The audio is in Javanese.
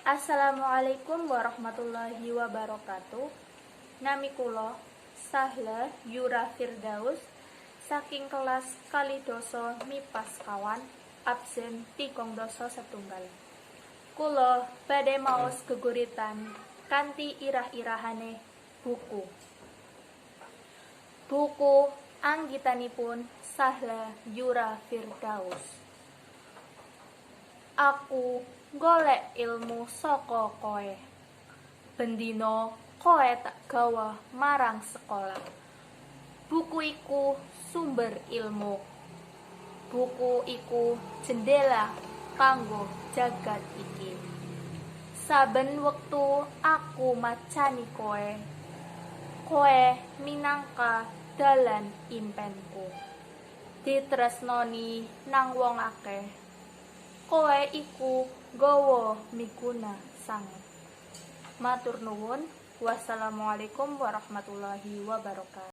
Assalamualaikum warahmatullahi wabarakatuh. Nami kula Sahla Yura Firdaus saking kelas 12 MIPA 2, absen 31. Kula badhe maos geguritan kanthi irah-irahane "Buku". Buku anggitanipun Sahla Yura Firdaus. Aku golek ilmu saka koe. Bendina koe tak gawa marang sekolah. Buku iku sumber ilmu. Buku iku jendela kanggo jagad iki. Saben wektu aku macani koe. Koe minangka dalan impenku. Ditresnoni nang wong akeh. Koe iku nggawa miguna sanget. Matur nuwun. Wassalamualaikum warahmatullahi wabarakatuh.